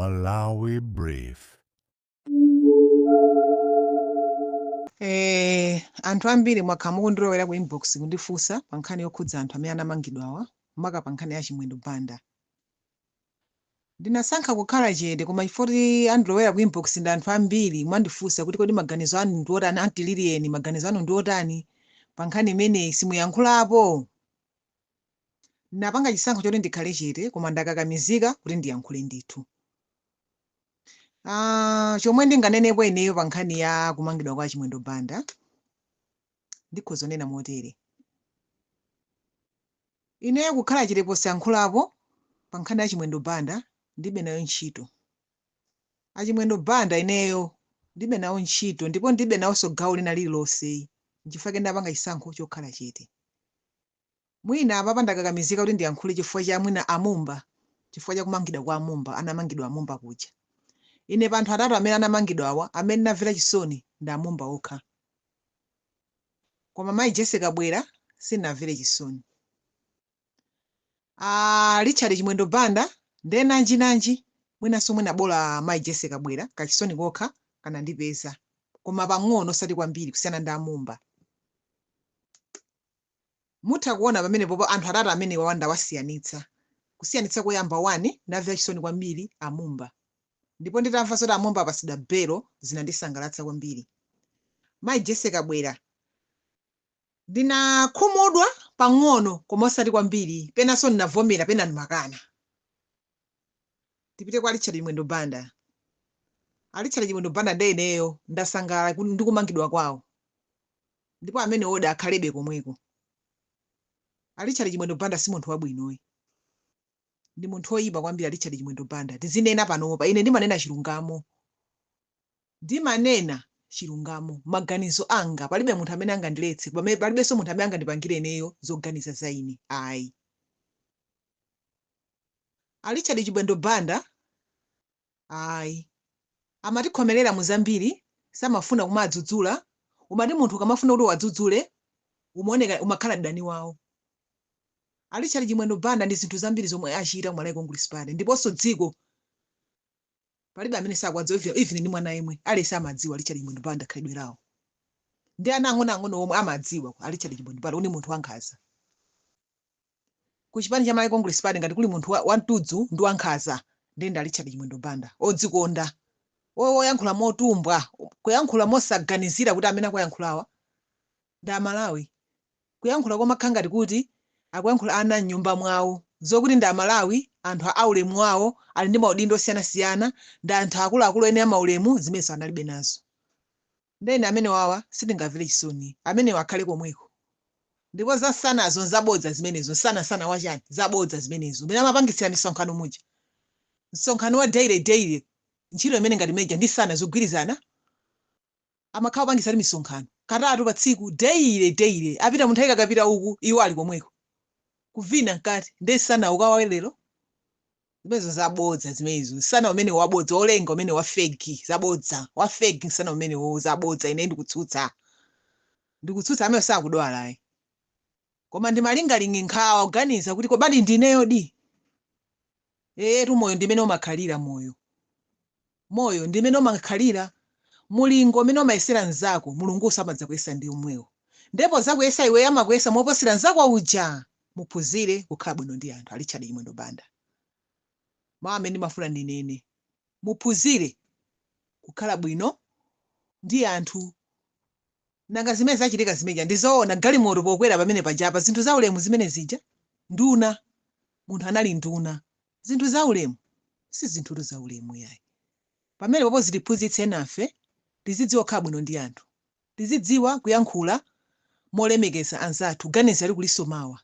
Malawi Brief. Anthu ambiri mwakhala mukundilowera ku inbox kundifunsa pa nkhani yokhudza anthu amene anamangidwawa, maka pa nkhani ya Chimwendo Banda. Ndinasankha kukhala chete, koma chifukwa andilowera ku inbox ndi anthu ambiri mwandifunsa kuti kodi maganizo anu ndi otani, Auntie Lilian, maganizo anu ndi otani pa nkhani imeneyi, simuyankhulapo? Ndinapanga chisankho choti ndikhale chete, koma ndakakamizika kuti ndiyankhule ndithu. Chomwe ndinganenepo ineyo pa nkhani ya kumangidwa kwa Chimwendo Banda, ndikhoza kunena motere. Ineyo kukhala chete posayankhulapo pa nkhani ya Chimwendo Banda ndibe nayo ntchito. Achimwendo Banda ineyo ndibe nawo ntchito, ndipo ndibe nawonso gawo lina lililonse, nchifukwa ndapanga chisankho chokhala chete. Mwina apapa ndakakamizika kuti ndiyankhule chifukwa cha mwina Amumba, chifukwa cha kumangidwa kwa Amumba, anamangidwa Amumba kuja. Ine pa anthu atatu amene anamangidwa awa, amene ndinamvera chisoni ndi Amumba okha. Koma mayi Jessie Kabwila sindinamvere chisoni. Richard Chimwendo Banda ndiye nanji nanji, mwinanso mwina bola mayi Jessie Kabwila kachisoni kokha kanandipeza, koma pang'ono, osati kwambiri kusiyana ndi Amumba. Mutha kuona pamenepopo anthu atatu amenewa ndawasiyanitsa. Kusiyanitsa koyamba, 1, ndamvera chisoni kwambiri Amumba, ndipo nditamva zoti Amumba apasidwa belo zinandisangalatsa kwambiri. Mayi Jessie Kabwila ndinakhumudwa pang'ono, koma osati kwambiri, penanso ndinavomera, pena ndimakana. Tipite kwa Richard Chimwendo Banda. A Richard Chimwendo Banda ndi ineyo ndasangalala ndi kumangidwa kwawo, ndipo amene oda akhalebe komweko. A Richard Chimwendo Banda si munthu wabwinoyi, ndi munthu woyipa kwambiri a Richard Chimwendo Banda. Tizinena panopa, ine ndimanena chilungamo, ndimanena chilungamo, maganizo anga, palibe munthu amene angandiletse, palibenso munthu amene angandipangire ineyo zoganiza za ine, ayi. A Richard Chimwendo Banda ayi, amatikhomerera mu zambiri, samafuna kumadzudzula. Umati munthu ukamafuna kuti wadzudzule umaoneka umakhala mdani wawo. A Richard Chimwendo Banda ndi zinthu zambiri zomwe achita ku Malawi Congress Party ndiponso dziko, palibe amene sakwadziwa, even ndi mwana yemwe aliyense amadziwa Richard Chimwendo Banda khalidwe lawo, ndi ana ang'onoang'ono omwe amadziwa a Richard Chimwendo Banda kuti munthu wankhanza ku chipani cha Malawi Congress Party. Ngati kuli munthu wamtudzu ndi wankhanza, ndiye ndi a Richard Chimwendo Banda, odzikonda, oyankhula motumbwa, kuyankhula mosaganizira kuti amene akuyankhulawa ndi Amalawi, kuyankhula komakhala ngati kuti akuyankhula ana mnyumba mwawo, zokuti ndi Amalawi, anthu aulemu wawo, ali ndi maudindo osiyanasiyana, ndi anthu akuluakulu ene amaulemu, zimenso analibe nazo. Ndene amene wawa sindingamvere chisoni, amenewa akhale komweko. Ndipo za SONAzo nzabodza zimenezo. SONA, SONA wachani? Zabodza zimenezo. Mene amapangitsira misonkhano muja, msonkhano wa daily daily, ntchito imene ngati meja ndi SONA zogwirizana, amakhala kupangitsa misonkhano katatu pa tsiku, daily daily. Apita munthu ayika akapita uku, iwo ali komweko kuvina mkati. Ndi SONA ukawawe lero, zimenezo zabodza zimenezo. SONA umene wabodza, olenga umene wa fake, zabodza, wa fake SONA umene wo zabodza. Ine ndikutsutsa, ndikutsutsa amene sakudwala ayi, koma ndimalingalingi nkhawa kuganiza kuti kobadi ndineyo di etu. Moyo ndimene umakhalira, moyo, moyo ndimene umakhalira. Mulingo umene umayesera mnzako, Mulungu samadza kuyesa ndi umwewo, ndipo zakuyesa iwe amakuyesa moposera mnzako uja. Muphunzire kukhala bwino ndi anthu. A Richard Chimwendo Banda, mawu amene ndimafuna ndinene, muphunzire kukhala bwino ndi anthu. Nanga zimene zachitika zimeja ndizoona? Galimoto pokwera pamene pajapa, zinthu zaulemu zimene zija? Nduna, munthu anali nduna, zinthu zaulemu? Si zinthutu zaulemu yayi. Pamene popo zitiphunzitse nafe, tizidziwa kukhala bwino ndi anthu, tizidziwa kuyankhula molemekeza anzathu, kuganiza ali kuliso mawa.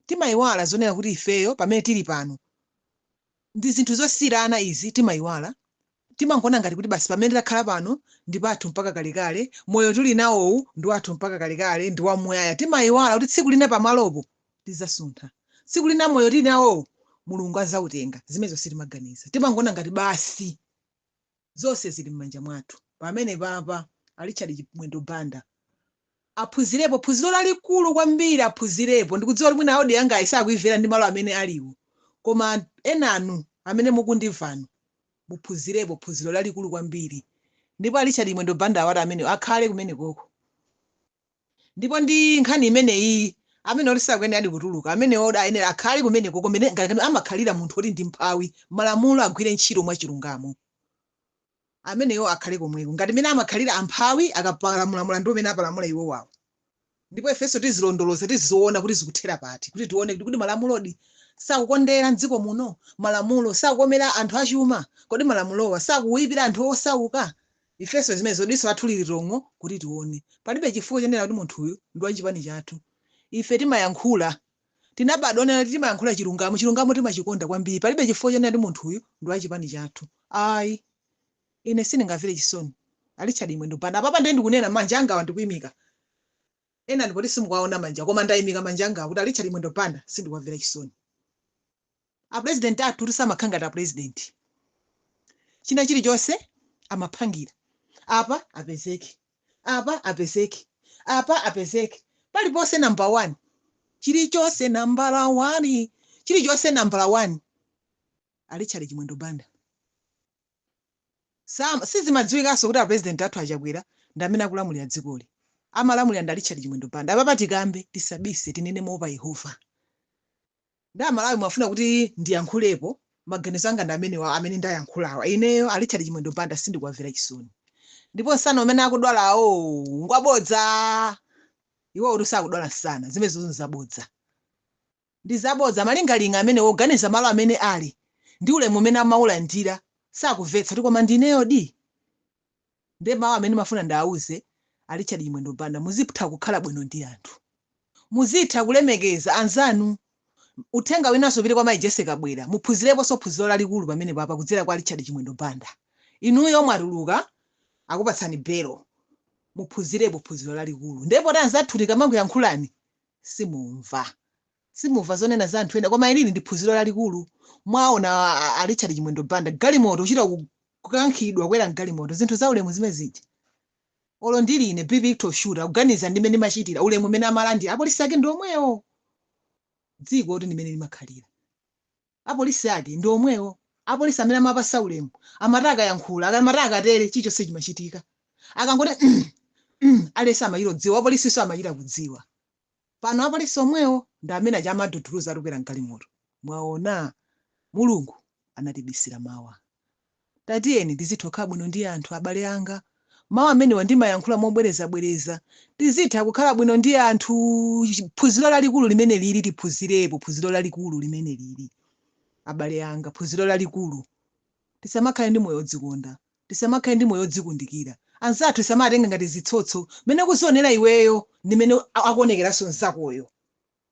Timayiwala zonena kuti ifeyo pamene tili pano ndi zinthu zosiyana izi, timayiwala, timangoona ngati kuti basi pamene takhala pano ndi pathu mpaka kalekale, moyo tuli nawowu ndi wathu mpaka kalekale, ndi wamuyaya. Timayiwala kuti tsiku lina pamalopo tizasuntha, tsiku lina moyo tili nawowu Mulungu azautenga. Zimenezo sitimaganiza, timangoona ngati basi zonse zili m'manja mwathu. Pamene papa a Richard Chimwendo Banda aphunzirepo phunziro lalikulu kwambiri, aphunzirepo. Ndikudziwa kuti mwina audio yanga isakuimvera ndi malo amene aliwo, koma enanu amene mukundimvanu. Muphunzirepo phunziro lalikulu kwambiri. Ndipo a Richard Chimwendo Banda awati amene akhale kumenekoko. Ndipo ndi nkhani imeneyi, amene oti sakuyenera adi kutuluka, amene oti ayenera akhale kumenekoko mene ngati amakhalira munthu oti ndi mphawi. Malamulo agwire ntchito mwachilungamo. Ameneyo akhale komweko ngati mene amakhalira amphawi akapalamula mulandu umene apalamula iwowawo. Ndipo ifenso tizilondoloza, tiziona kuti zikuthera pati, kuti tione kuti malamulodi sakukondera mdziko muno, malamulo sakukomera anthu achuma, kodi malamulowa sakuwuyipira anthu osauka? Ifenso zimene zodiso athu lili tong'o kuti tione. Palibe chifukwa chonena kuti munthuyu ndi wachipani chathu. Ife timayankhula, tinabadwa onena kuti timayankhula chilungamo. Chilungamo timachikonda kwambiri. Palibe chifukwa chonena kuti munthuyu ndi wachipani chathu, ayi. Ine sindingamvere chisoni a Richard Chimwendo Banda. Apapa ndiye ndikunena, manja angawa ndikuyimika. Ena ndipoti simukuwaona manja, koma ndayimika manja angawa kuti a Richard Chimwendo Banda sindikuwamvera chisoni. A president athu tisamakhala ngati a president, china chilichonse amaphangira apa apezeke, apa apezeke, apa apezeke, paliponse number one, chilichonse number one, chilichonse number one. A Richard Chimwendo Banda sizimadziwikanso kuti a president athu aChakwera ndi amene akulamulira dzikoli. Amalamulira ndi a Richard Chimwendo Banda. Apapa tikambe, tisabise, tinene moopa Yehova. Ndi Amalawi mwafuna kuti ndiyankhulepo, maganizo anga ndi amenewa amene ndayankhulawa. Ineyo a Richard Chimwendo Banda sindikuwamvera chisoni. Ndipo msana umene akudwalawo ngwabodza. Iwo kuti sakudwala msana, zimenezo nzabodza, ndi zabodza. Malingalinga amene woganiza malo amene ali ndi ulemu umene amaulandira sakumvetsa kuti koma ndineyo di. Nde mawu amene mafuna ndiauze a Richard Chimwendo Banda: muzitha kukhala bwino ndi anthu, muzitha kulemekeza anzanu. Uthenga winanso upite kwa mayi Jessica Bwera. Muphunzireponso phunziro lalikulu pamene papa kudzera kwa Richard Chimwendo Banda. Inuyo mwatuluka, akupatsani belo, muphunzirepo phunziro lalikulu. Ndipo anzathu tikamangoyankhulani simumva, simumva zonena za anthu ena, koma ilili ndi phunziro lalikulu. Mwaona a Richard Chimwendo Banda, galimoto kuchita kukankhidwa kwera mgalimoto, zinthu za ulemu zimene zija. Olo ndili ine Victor Shooter, kuganiza ndimene ndimachitira, ulemu umene amalandira apolisi ake ndi omwewo. Dziko kuti ndimene limakhalira, apolisi ake ndi omwewo. Apolisi amene amapasa ulemu, amati akayankhula, akamati akatere, chilichonse chimachitika. Akangoti alesi amachita kudziwa, apolisinso amachita kudziwa. Pano apolisi omwewo ndi amene aja amaduduluza atikwera mgalimoto. Mwaona, Mulungu anatibisira mawa. Tatiyeni tizitha kukhala bwino ndi anthu, abale anga. Mawu amenewa ndimayankhula mobwerezabwereza. Tizitha kukhala bwino ndi anthu. Phunziro lalikulu limene lili, tiphunzirepo phunziro lalikulu limene lili, abale anga, phunziro lalikulu. Tisamakhale ndi moyo wodzikonda, tisamakhale ndi moyo wodzikundikira. Anzathu tisamatenga ngati zitsotso. Mene kuzionera iweyo ndimene akuonekeranso mzakoyo.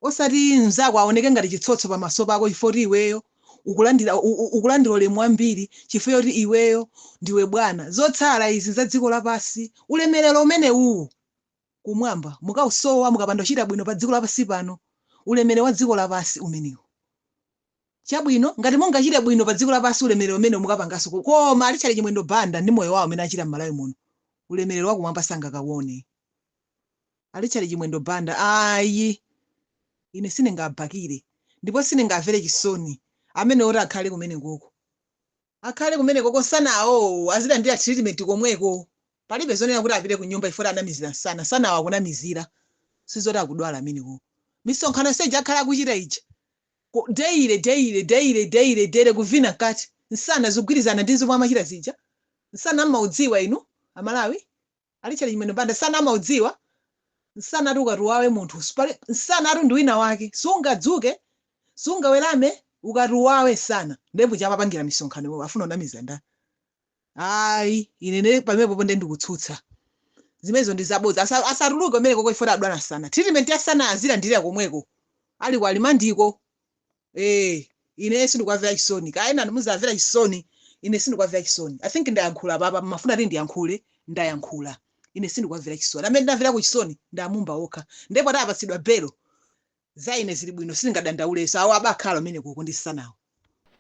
Osati mzako aoneke ngati chitsotso pamaso pako chifukwa kuti iweyo ukulandira ulemu wambiri, chifukwa choti iweyo ndiwe bwana. Zotsala izi za dziko lapasi, ulemerero umene uwu kumwamba mukausowa mukapanda kuchita bwino pa dziko lapasi pano. Ulemerero wa dziko lapasi umenewu, chabwino, ngati mungachite bwino pa dziko lapasi, ulemerero umene mukapanganso. Koma a Richard Chimwendo Banda ndi moyo wawo amene achita m'Malawi muno, ulemerero wakumwamba sangakaone. A Richard Chimwendo Banda, ayi, ine sindingabakire ndipo sindingamvere chisoni. Amene oti akhale kumene koko, akhale kumene koko. Nsanawo azilandira treatment komweko. Palibe zonena kuti apite ku nyumba ifoti anamizira nsana. Nsanawo akunamizira, sizoti akudwala amenewo. Misonkhano seja akhala akuchita ija daily, daily, daily, daily, daily, kuvina mkati, nsana zikugwirizana ndi zomwe amachita zija. Nsana mmaudziwa inu Amalawi? A Richard Chimwendo Banda, nsana amaudziwa? Nsana ati ukati uwawe munthu, nsana ati ndi wina wake, sungadzuke, sungawerame ukati uwawe nsana. Ndipo chamapangira misonkhano afuna kunamiza nda? Ayi, ine ne pamenepo nde ndikutsutsa. Zimenezo ndi zabodza. Asatuluke pamene koko ifoti adwala nsana. Treatment ya nsana azilandira komweko ali kwa limandiko. Ine sindikuwamvera chisoni. Kaena muzamvera chisoni, ine sindikuwamvera chisoni. I think ndayankhula papa. Mafuna ati ndiyankhule, ndayankhula. Ine sindikuwamvera chisoni. Amene ndamvera chisoni ndamumba okha. Ndipo atapatsidwa belo, za ine zili bwino, sindingadandauleso. Awo abakhala amene koko ndi nsanawo.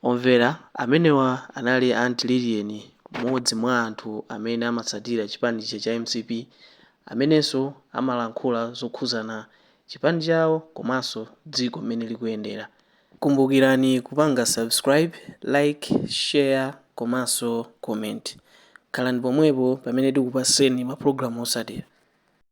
Omvera, amenewa anali Aunt Lilian, mmodzi mwa anthu amene amatsatira chipani cha MCP, amenenso amalankhula zokhuzana chipani chawo komanso dziko mmene likuyendera. Kumbukirani kupanga subscribe, like, share, comment. Komanso comment. Khalani pomwepo pamene tikupaseni mapulogalamu osatira.